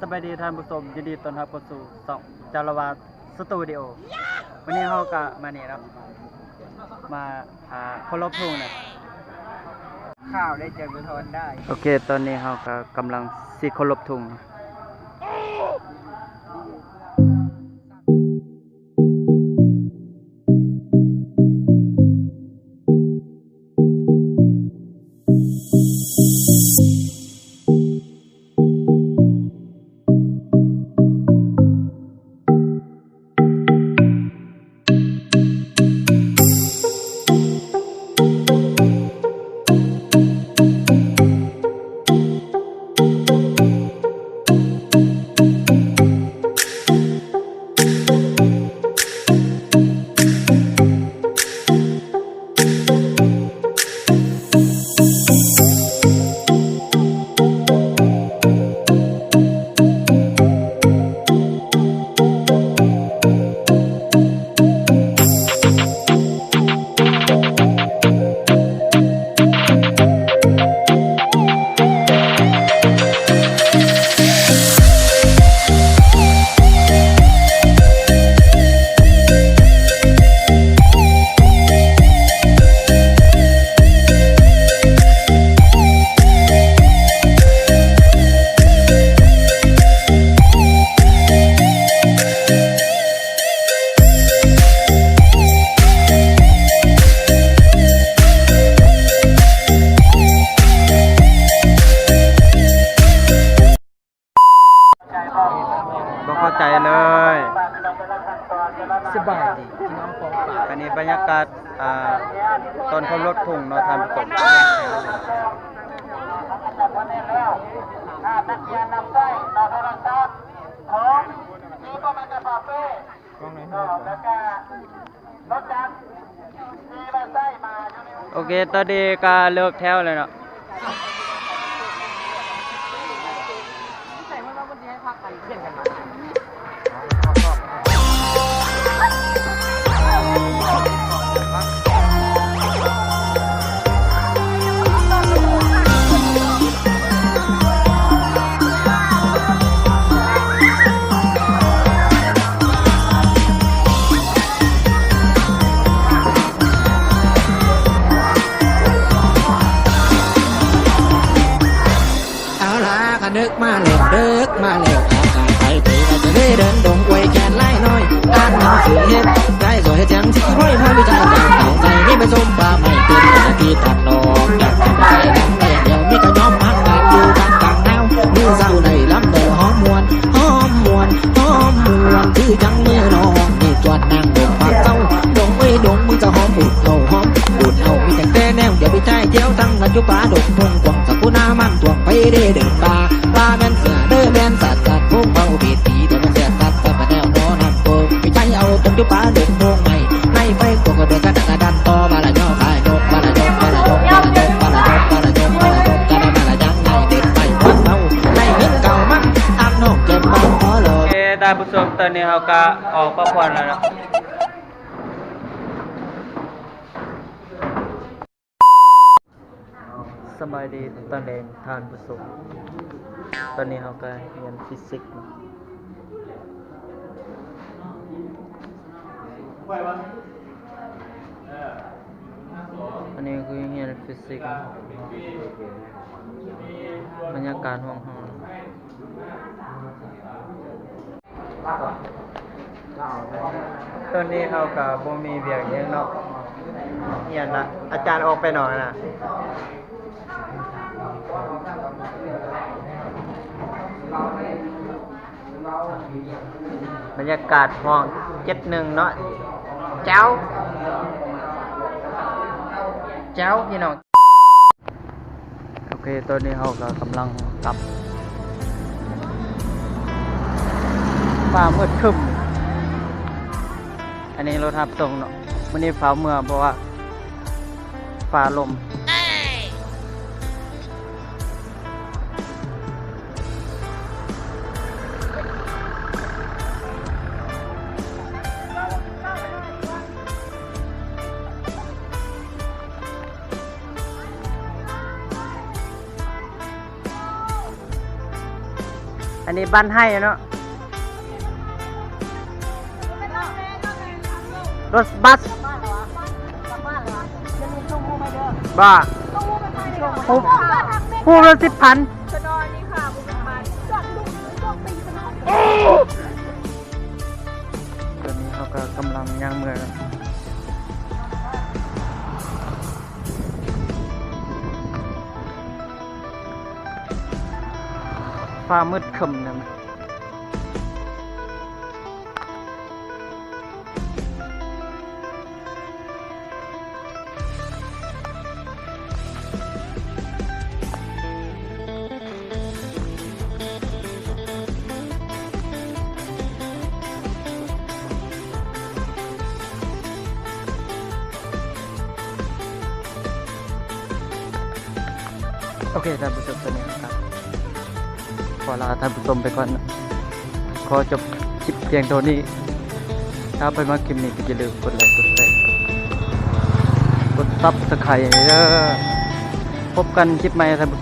ສະບາຍດີທ່ານຜູ້ຊົມ, ຍິນດີຕ້ອນຮັບເຂົ້າສູ່ຊ່ອງຈາລະວາສະຕູດິໂອ. ມື້ນີ້ເຮົາກະມານີ້ເນາະ, ມາ ອ່າ ເຄົາລົບທຸງນະ. ຂ່າວໄດ້ຈະສະທ້ອນໄດ້. ໂອເຄ, ຕອນນີ້ເຮົາກະກຳລັງຊິເຄົາລົບທຸງ. ບໍ່ເຂົ້າໃຈເລີຍ. ສະບາຍດີພີ່ນ້ອງປ້ອງປາຍ. ອັນນີ້ບັນຍາກາດ ອ່າ ຕອນເຂົາລົດທຸງເນາະທ່ານຜູ້ຊົມ. ໂອເຄ, ຕອນນີ້ກະເລີກແຖວແລ້ວເນາະ. ເອົາລະ ກະດຶກມາແລ້ວ ເດິກມາແລ້ວ ອາກາດໄປໄປ ກະຈະເລີຍເດີນດົງ ອວຍແຂນລາຍນ້ອຍ ອ່ານໜັງສືເຮັດ ໄດ້ສວຍແຈງສີຫ້ອຍ ພາວິຈານການເອົາໃຈ ມີໄປຊົມປ່າໄມ້ ເປັນອາທິດທາດນອກ ຈາກທາງໃຕ້ນຳແຕ່ດຽວ ມີກະຍອມຮັກ ການຢູ່ກາງກາງໜາວ ມື້ເຊົ້າໄດ້ລຳ ໄດ້ຮ້ອງມ່ວນ ຮ້ອງມ່ວນ ຮ້ອງມ່ວນ ຄືຈັ່ງມື້ນ້ອງ ນີ້ຈວດນາງດົງພາກເຊົາ ດົງເອີຍດົງ ມຶງຈະຫອມບຸດເອົາ ຫອມບຸດເອົາ ມີຕັ້ງແຕ່ແນວດຽວ ໄປໃຊ້ດຽວ ທັງນັ້ນຢູ່ປ່າດົງພງກວ້າງ ສະກຸນາມັນຖ້ວງ ໄປເດ້ເດີນປ່າ ປ່າແມ່ນເສືອເດີແມ່ນສັດ ສັດໂພງເບົາເບດດີ ແຕ່ແມ່ນແຊບສັດ ສັດປະແນວໜໍນ້ຳໂພງ ໄປໃຊ້ເອົາຕົນຢູ່ປ່າດົງໂພງໃໝ່ ໃນໄຟກວກກະເດືອກະດັກກະດັນ ຕໍ່ບາລະຍໍບາລະຍົກ ບາລະຍົກ ບາລະຍົກ ບາລະຍົກ ບາລະຍົກ ບາລະຍົກ ບາລະຍົກ ກະໄດ້ມາລະຍັງ ໃນເດັດໄປຄວັນເມົາ ໃນເງິນເກົ່າມັນ ອັບນ້ອງເກັບເອົາພໍຫຼອກ. ເອ ທ່ານຜູ້ຊົມ ຕອນນີ້ເຮົາກະອອກປະຄວັນແລ້ວເນາະ. ສະບາຍດີຕອນແລງທ່ານຜູ້ຊົມ, ຕອນນີ້ເຮົາກະຮຽນຟີຊິກເນາະ. ອັນນີ້ຄືຮຽນຟີຊິກ, ບັນຍາກາດຫ້ອງເຮົາ. ຕອນນີ້ເຮົາກະບໍ່ມີວຽກຫຍັງເນາະ, ຮຽນລະ ອາຈານອອກໄປນອກລະ. ບັນຍາກາດຫ້ອງເຈັດໜຶ່ງເນາະ. ແຈ໋ວ ແຈ໋ວ ພີ່ນ້ອງ. ໂອເຄ, ຕອນນີ້ເຮົາກະກຳລັງກັບ. ຟ້າມືດຄຶ້ມ. ອັນນີ້ລົດຮັບສົ່ງເນາະ. ມື້ນີ້ຟ້າວເມືອ ເພາະວ່າ ຟ້າລົມ. ອັນນີ້ບ້ານໄຮ່ເນາະ ລົດບັສ ບໍ່ ຮູບ ຮູບລະສິບພັນ. ຕອນນີ້ເຮົາກໍກຳລັງຍ່າງເມືອ ຟ້າມືດຄຶ້ມນຳ. ໂອເຄ ທ່ານຜູ້ຊົມ ຕອນນີ້ກໍຂໍລາທ່ານຜູ້ຊົມໄປກ່ອນ ຂໍຈົບຄລິບພຽງເທົ່ານີ້. ຖ້າໃຜມັກຄລິບນີ້ກໍຢ່າລືມກົດໄລ ກົດແຊ ກົດຊັບສະໄຄຣບ໌ເດີ. ພົບກັນຄລິບໃໝ່ທ່ານຜູ້